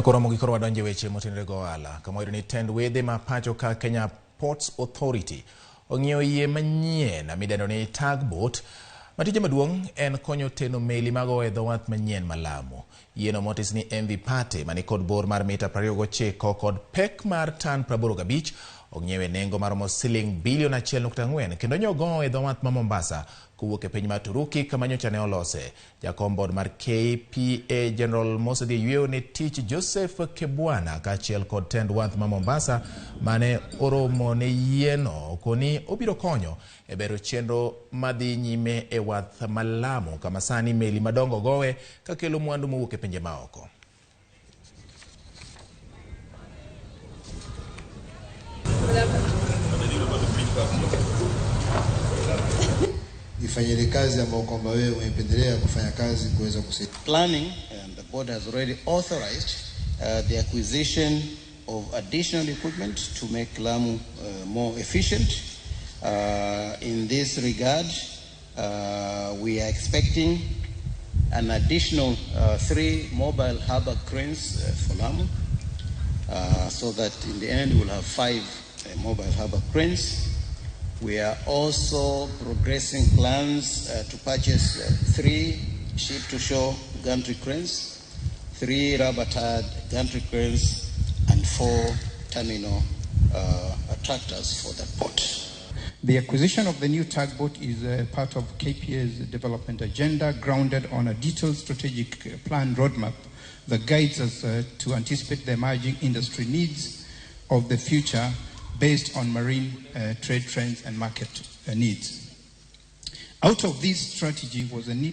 Koro mogik koro wadonje weche motenore go ohala kama wayudo ni tend wedhe ma pacho ka Kenya Ports Authority ong'iewo yie manyien midendo ni tugboat ma tije maduong' en konyo teno meli magowo e dho wath manyien ma Lamu. Yieno motis ni MV Pate mani kod bor mar mita 29 kod pek mar tan 85 ong'iew e nengo maromo siling bilion 1.4 kendo nyogowo e dho wath ma Mombasa kowuok e piny mar Turuki kama nyocha ne olose. Jakom board mar KPA General mosedhi e yweyo ne tich Joseph Kebwana kaachiel kod tend wath ma Mombasa mane oromo ne yieno koni obiro konyo e bero chenro madhi nyime e wath ma Lamu kama sani meli madongo gowe kakelo mwandu mowuok e pinje maoko. Ifanye ile kazi ambayo kwamba wewe umependelea kufanya kazi kuweza kusaidia. Planning and the board has already authorized the acquisition of additional equipment to make Lamu more efficient. In this regard, we are expecting an additional 3 mobile harbor cranes for Lamu, so that in the end we'll have 5 mobile harbor cranes. We are also progressing plans to purchase 3 ship-to-shore gantry cranes, 3 rubber-tired gantry cranes, and 4 terminal tractors for the port. The acquisition of the new tugboat is a part of KPA's development agenda, grounded on a detailed strategic plan roadmap that guides us to anticipate the emerging industry needs of the future based on marine trade trends and market needs. Out of this strategy was a need